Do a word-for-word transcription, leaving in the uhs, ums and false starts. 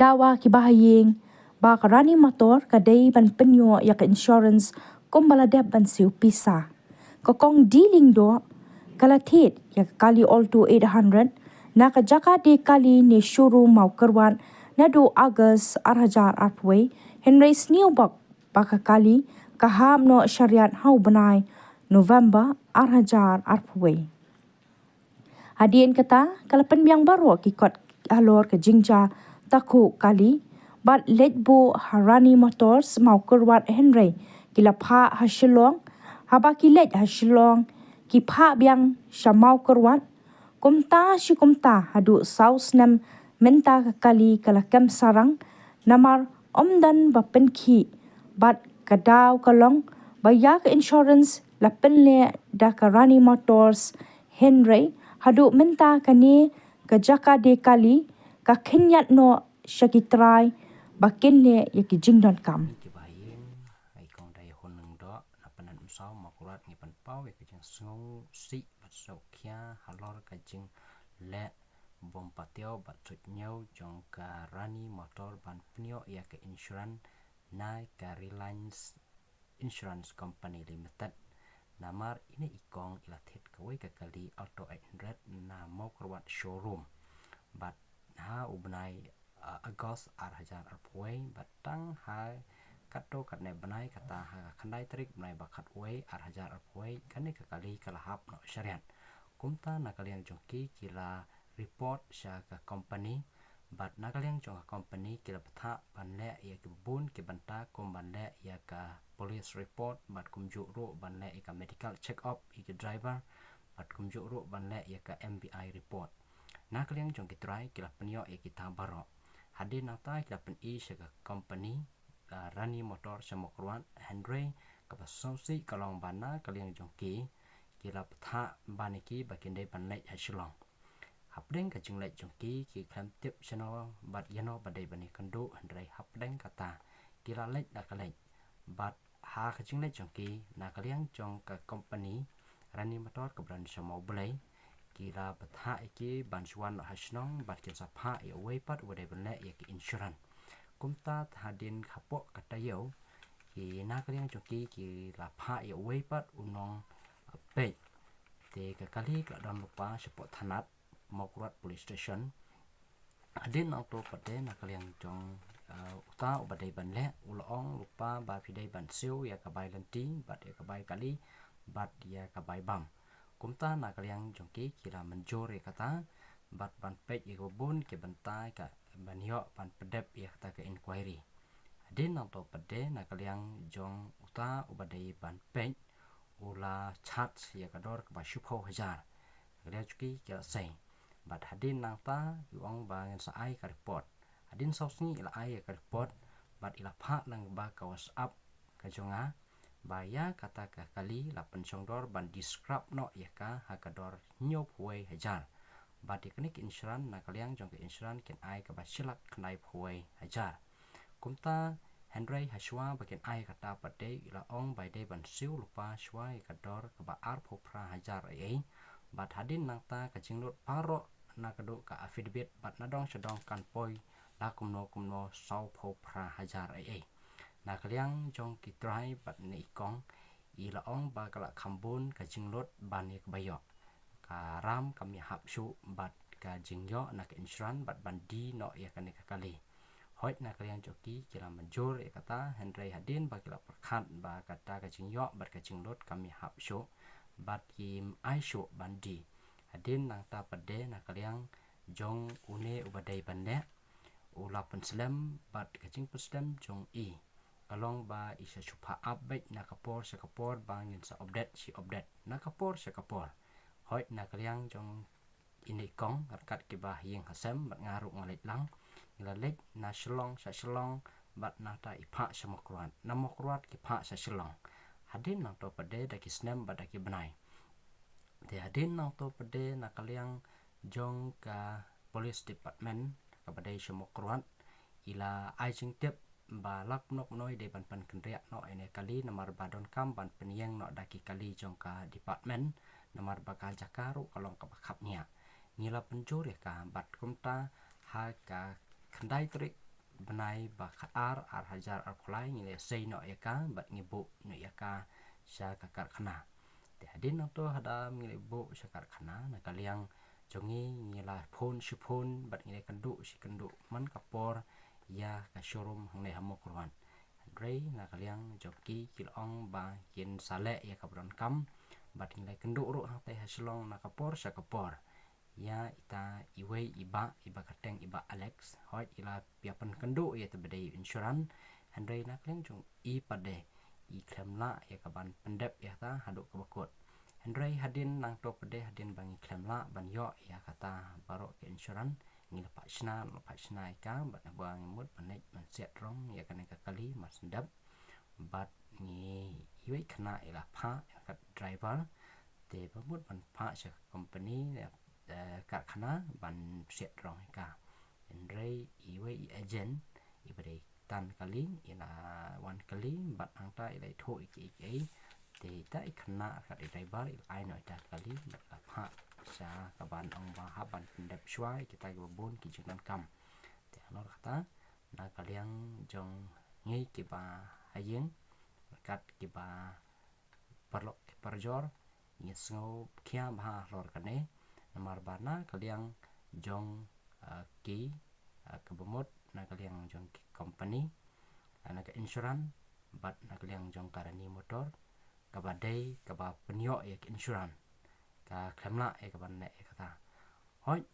Dawa ki bahaïing ba ka Rani Motor ka dei ban pynïoh ïa ka insurance kumba la dep ban siew pisa. Ka Kong D Lyngdoh ka la thied ïa ka kali Alto eight hundred na ka jaka die kali ne showroom Mawkyrwat naduh August ar hajar arphew wei, hynrei sniew bok ba ka kali ka hap noh shariat ha u bnai November ar hajar arphew wei. Hadien kata ka la pynbiang baroh ki kot halor ka jingjia takhuh kali bad leit buh ha Rani Motors Mawkyrwat, hynrei ki la phah ha Shillong. Haba ki leit ha Shillong ki phah biang sha Mawkyrwat. Kumta shi kumta haduh saw snem mynta ka kali ka la kem sarang namar ym don ba pynkhih bad ka daw ka long ba ïa ka insurance la pynleh da ka Rani Motors, hynrei haduh mynta kane ka jaka die kali ka khynñiat noh sha ki trai ba kin leh ïa ki jingdonkam. Ki bahaïing, i Kong Daihun Lyngdoh na Pyndenmsaw Mawkyrwat, ngi pynpaw ïa ka jingsngewsih bad sngewkhia halor ka jingleh bym patiaw bad suidñiew jong ka Rani Motor ban pynïoh ïa ka insurance na ka Reliance Insurance Company Limited. Namar ine i Kong i la thied kawei ka kali Alto eight hundred na Mawkyrwat showroom bad ha u bnai, uh, August ar hajar arphew wei, bad tang ha katto katne bnai, kata ha ka khyndai tarik bnai ba khatwei ar hajar arphew wei, kane ka kali ka la hap noh shariat. Kumta na ka liang jong ki ki la report sha ka company, bad na ka liang jong ka company ki la bthah ban leh ïa ki bun ki bynta kum ban leh ïa ka police report bad kumjuh ruh ban leh ïa ka medical check up ïa ki driver bad kumjuh ruh ban leh ïa ka M V I report. Na ka liang jong ki trai ki la pynïoh ïa kita baroh. Hadien nangta ki la pyni sha ka company, uh, Rani Motor sha Mawkyrwat, hynrei kaba sngewsih ka long ba na ka liang jong ki ki la bthah ban ïa ki ba kin dei ban leit ha Shillong. Hapdeng ka jingleit jong ki ki khlem tip shano bad ïano ba dei ban ïakynduh, hynrei hapdeng kata ki la leit da ka leit. Bad ha ka jingleit jong ki na ka liang jong ka company Rani Motor kaba don sha Mawblei, ki la bthah ïa ki ban shu wan noh ha shnong bad kin sa phah ïa uwei pat uba dei ban leh ïa ki insurance. Kumta hadien hapoh ka taïew ki na ka liang jong ki ki la phah ïa uwei pat u nongpeit. Te ka kali ka la don lypa shapoh thanat Mawkyrwat Police Station. Hadien nangto pat de na ka liang jong, uh, uta uba dei ban leh u la ong lypa ba phi dei ban siew ïa ka bai lynti bad ïa ka bai kali bad ïa ka bai bam. Kumta na ka liang jong ki ki la mynjur ïa kata bad ban peit ïa ka bun ki bynta ka ban ïoh ban pyndep ïa kata ka inquiry. Hadien nangto pat de na ka liang jong uta uba dei ban peit u la charge ïa ka dor kaba shiphew hajar. Na ka liang jong ki ki la sei. Bad hadien nangta i ong ba ngin sa ai ka report. Hadien saw sngi i la ai ïa ka report bad i la phah lang ba ka WhatsApp ka jong nga ba ïa kata ka kali la pynshong dor ban describe noh ïa ka ha ka dor hynñiewphew wei hajar. Bad ïa kane ka insurance na ka liang jong ka insurance kin ai kaba shi lak khyndaiphew wei hajar. Kumta hynrei ha shuwa ba kin ai kata pat de i la ong ba i dei ban siew lypa shuwa ïa ka dor kaba arphew phra hajar ei ei. Bad hadien nangta ka jinglut baroh na ka duh ka affidavit bad na dong sha dong kan poi la kumno kumno sawphew phra hajar ei ei. Na ka liang jong ki trai bad ne i kong i la ong ba ka la kham bun ka jinglut ban ïa kaba ïoh. Ka ram kam ïahap shuh bad ka jingïoh na ka insurance bad ban die noh ïa kane ka kali. Hooid na ka liang jong ki ki la mynjur ïa kata hynrei hadien ba ki la pyrkhat ba kata ka jingïoh bad ka jinglut kam ïahap shuh bad kim ai shuh ban die. Hadien nangta pat de na ka liang jong une uba dei ban leh u la pynslem bad ka jingpynslem jong i ka long ba i sa shu phah ap beit na ka por sha ka por ba ngin sa update shi update na ka por sha ka por. Hooid na ka liang jong ine i kong ryngkat kiba ha ïing ha sem bad nga ruh nga leit lang. Ngi la leit na Shillong sha Shillong bad nangta i phah sha Mawkyrwat, na Mawkyrwat ki phah sha Shillong. Hadien nangto pat de da ki snem bad da ki bnai. Te hadien nangto pat de na ka liang jong ka police department kaba dei sha Mawkyrwat i la ai jingtip ba la kumno kumno i dei ban pynkynriah noh ïa ine i kali namar ba donkam ban pynïeng noh da ki kali jong ka department namar ba ka jaka ruh ka long kaba khapngiah. Ngi la pynjur ïa ka bad kumta ha ka khyndai tarik bnai ba khatar, ar hajar arphew lai, ngi la sei noh ïa ka bad ngi buh noh ïa ka sha ka karkhana. Te hadien nangto haba ngi la buh sha karkhana, na ka liang jong ngi, ngi la phone shi phone bad ngi la kynduh shi kynduh man ka por ïa ka showroom hangne ha Mawkyrwat. Hynrei na ka liang jong ki, ki la ong ba kin sa leh ïa kaba donkam bad ngi la kynduh ruh hangtei ha Shillong na ka por sha ka por. Ïa ita iwei i bah, i bah kyrteng i bah Alex. Hooid, i la pynïakynduh ïa kata ba dei insurance. Hynrei na ka liang jong i pat de, i khlem lah ïa kaban pyndep ïa kata haduh kaba kut. Hynrei hadien nangto pat de, hadien ba ngi khlem lah ban ïoh ïa kata baroh ka insurance, ngi la phah shna, la phah shna ïa ka, bad naba ngi mut ban leit ban siat rong ïa kane ka kali marsyndep. Bad ngi, iwei i khynnah i la phah ïa ka driver, te ba mut ban phah sha ka company, eh, karkhana ban siat rong ïa ka. Hynrei iwei i agent, i ba dei tan kali, i la wan kali bad hangta i la ïathuh ïa kiei kiei. Te ita i khynnah, ka i driver, i la ai noh ita kali bad la phah sha kaban ong ba hap ban pyndep shuwa ïa kita kiba bun ki jingdonkam. Te halor kata, na ka liang jong ngi kiba ha ïing, kat kiba paralok ki parajor, ngi sngew khia bha halor kane, namar ba na ka liang jong, ah, ki, ah, kaba mut na ka liang jong ki company, ah, na ka insurance, bad na ka liang jong ka Rani Motor, kaba dei kaba pynïoh ïa ka insurance, ka khlem lah ïa kaban leh ïa kata. Hooid,